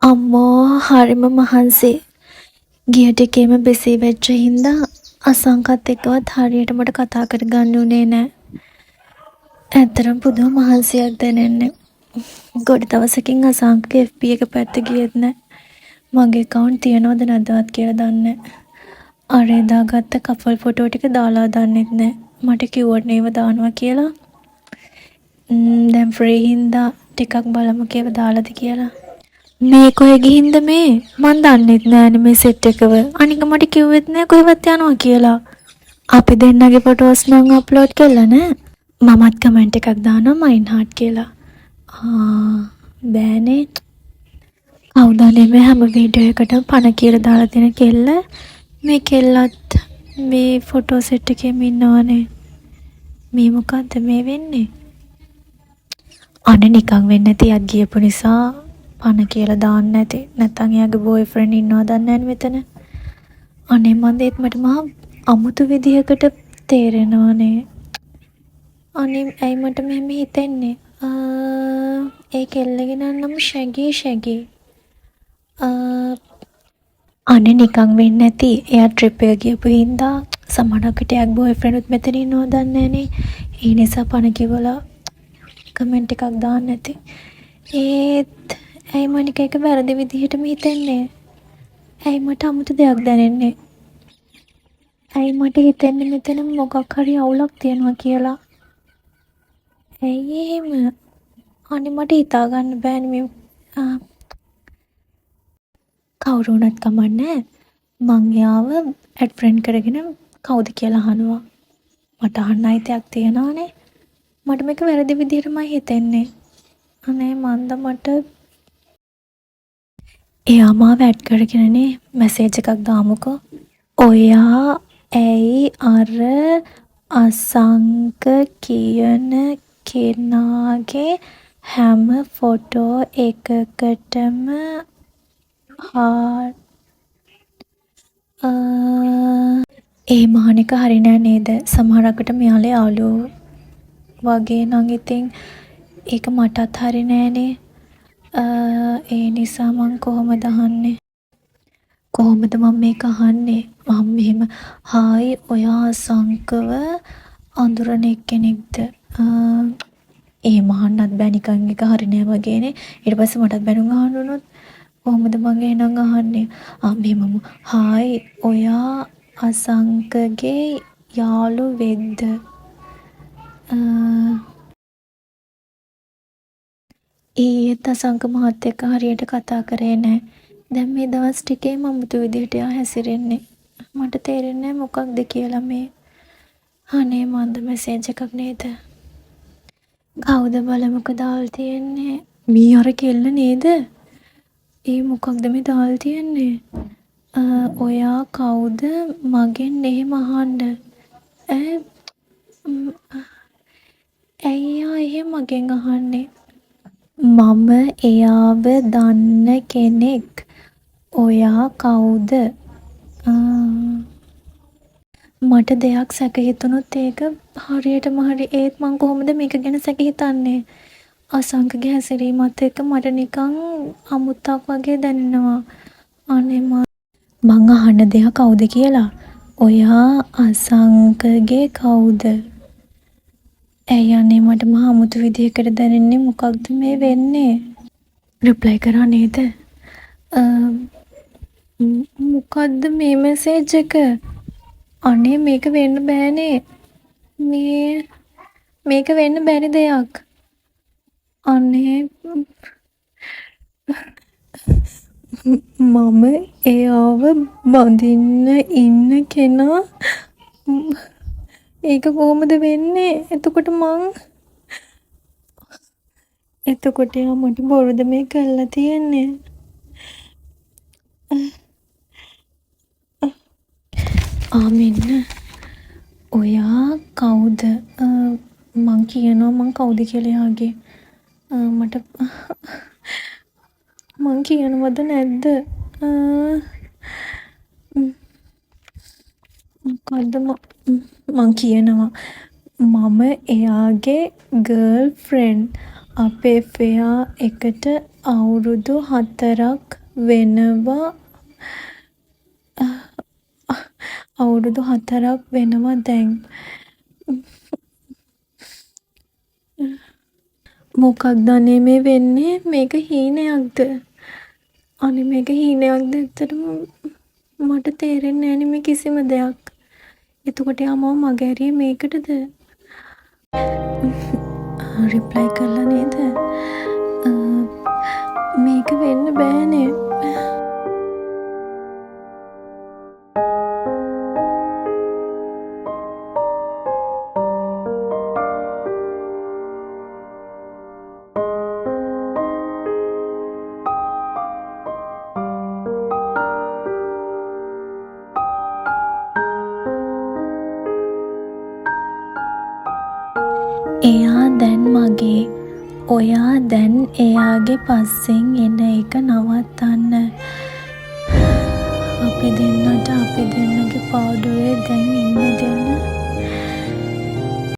අම්මෝ හරිම මහන්සි. ගිය ටිකේම බිසී වෙච්ච හින්දා අසංකත් එක්කවත් හරියට මට කතා කරගන්න උනේ නෑ. ඇත්තටම පුදුම මහන්සියක් දැනෙන්නේ. ගොඩ දවසකින් අසංකගේ FB එක පැත්ත ගියෙත් නෑ. මගේ එකවුන්ට් තියනවද නැද්දවත් කියලා දන්නේ නෑ. අර එදා ගත්ත කපල් ෆොටෝ ටික දාලා දන්නෙත් නෑ. මට කිව්වනේ ඒව දානවා කියලා. දැන් ෆ්‍රී හින්දා ටිකක් බලමුකෝ ඒව දාලාද කියලා. මේ කොහෙ ගිහින්ද මේ? මං දන්නෙත් නෑනේ මේ සෙට් එකව. අනික මට කිව්වෙත් නෑ කොහෙවත් යනවා කියලා. අපි දෙන්නගේ ෆොටෝස් නම් අප්ලෝඩ් කරලා නෑ. මමත් කමෙන්ට් එකක් දානවා මයින් හાર્ට් කියලා. ආ බෑනේ. කවුද අනේ මේ හැම වීඩියෝ එකටම පණ කියලා දාලා තියෙන කෙල්ල? මේ කෙල්ලත් මේ ෆොටෝ සෙට් එකේම ඉන්නවනේ. මේ මොකද්ද මේ වෙන්නේ? අනේ නිකන් වෙන්නේ නැති එයාත් ගියපු නිසා පණ කියලා දාන්න නැති. නැත්තන් එයාගේ බෝයි ෆ්‍රෙන්ඩ් ඉන්නවද දන්නේ නෑනේ මෙතන. අනේ මන්ද ඒත් මට මහා අමුතු විදිහකට තේරෙනවනේ. අනේ ඇයි මට මෙහෙම හිතෙන්නේ? ඒ කෙල්ලගේ නම ෂැගී ෂැගී. අනේ නිකන් වෙන්නේ නැති එයා ට්‍රිප් එක ගියපු හින්දා සමහරක් විට එයාගේ බෝයි ෆ්‍රෙන්ඩුත් මෙතන ඉන්නවද දන්නේ නෑනේ. ඒ නිසා පණ කිව්වලා කමෙන්ට් එකක් දාන්න නැති. ඒත් ඇයි මනික ඒක වැරදි විදිහටම හිතෙන්නේ? ඇයි මට අමුතු දෙයක් දැනෙන්නේ? ඇයි මට හිතෙන්නේ මෙතන මොකක් හරි අවුලක් තියෙනවා කියලා? ඇයි එහෙම? අනේ මට හිතා ගන්න බෑනේ මේ කවුරු වුණත් කමක් නෑ. මං එයාව ඇඩ් ෆ්‍රෙන්ඩ් කරගෙන කවුද කියලා අහනවා. මට අහන්න අයිතියක් තියෙනවනේ. මට මේක වැරදි විදිහටමයි හිතෙන්නේ. අනේ මන්ද මට එයා මාව ඇඩ් කරගෙනනේ මැසේජ් එකක් දාමුකෝ. ඔයා ඇයි අර අසංක කියන කෙනාගේ හැම ෆොටෝ එකකටම හාට් එහෙම අහන එක හරි නෑ නේද? සමහරක් විට මෙයාලා යාළුවෝ වගේ නම් ඉතින් ඒක මටත් හරි නෑනේ. ඒ නිසා මං කොහොමද අහන්නේ? කොහොමද මං මේක අහන්නේ? මං මෙහෙම හායි ඔයා අසංකව අඳුරන එක්කෙනෙක්ද? එහෙම අහන්නත් බෑ නිකන් ඒක හරි නෑ වගේනේ. ඊට පස්සේ මටත් බැනුම් අහන්න වුණොත් කොහොමද මං එහෙනම් අහන්නේ? ආ මෙහෙමමු. හායි ඔයා අසංකගේ යාළුවෙක්ද? ඊයේත් අසංක මාත් එක්ක හරියට කතා කරේ නෑ. දැන් මේ දවස් ටිකේම අමුතු විදිහට එයා හැසිරෙන්නේ. මට තේරෙන්නේ නෑ මොකක්ද කියලා මේ. අනේ මන්ද මැසේජ් එකක් නේද? කවුද බලමුකෝ දාලා තියෙන්නේ? මී අර කෙල්ල නේද? ඒ මොකක්ද මේ දාලා තියෙන්නේ? ඔයා කවුද මගෙන් එහෙම අහන්න? ඈ ඇයි එයා එහෙම මගෙන් අහන්නේ? මම එයාව දන්න කෙනෙක්. ඔයා කවුද? මට දෙයක් සැක හිතුනොත් ඒක හරියටම හරි. ඒත් මං කොහොමද මේක ගැන සැක හිතන්නේ? අසංකගේ හැසිරීමත් එක්ක මට නිකන් අමුත්තක් වගේ දැනෙනවා. අනේ මං අහන්නද එයා කවුද කියලා? ඔයා අසංකගේ කවුද? ඇයි අනේ මට මහා අමුතු විදිහකට දැනෙන්නේ මොකක්ද මේ වෙන්නේ? රිප්ලයි කරා නේද? මොකද්ද මේ මැසේජ් එක? අනේ මේක වෙන්න බෑනේ. මේ මේක වෙන්න බැරි දෙයක්. අනේ මම එයාව බඳින්න ඉන්න කෙනා ඒක කොහොමද වෙන්නේ? එතකොට මං එතකොට එයා මට බොරුද මේ කරලා තියෙන්නේ? ආ මෙන්න. ඔයා කවුද? මං කියනවා මං කවුද කියලා එයාගේ. මට මං කියනවද නැද්ද? මොකද්ද මං කියනවා. මම එයාගේ ගර්ල් ෆ්‍රෙන්ඩ්. අපේ ෆෙයා එකට අවුරුදු 4ක් වෙනවා අවුරුදු 4ක් වෙනවා දැන්. මොකක්ද අනේ මේ වෙන්නේ? මේක හීනයක්ද? අනේ මේක හීනයක්ද ඇත්තටම මට තේරෙන්නේ නෑනේ මේ කිසිම දෙයක්. එතකොට එයා මාව මගහැරියේ මේකටද? රිප්ලයි කරලා නේද? මේක වෙන්න බෑනේ. එයා දැන් මගේ. ඔයා දැන් එයාගේ පස්සෙන් එන එක නවත්තන්න. අපි දෙන්නට අපි දෙන්නගේ පාඩුවේ දැන් ඉන්න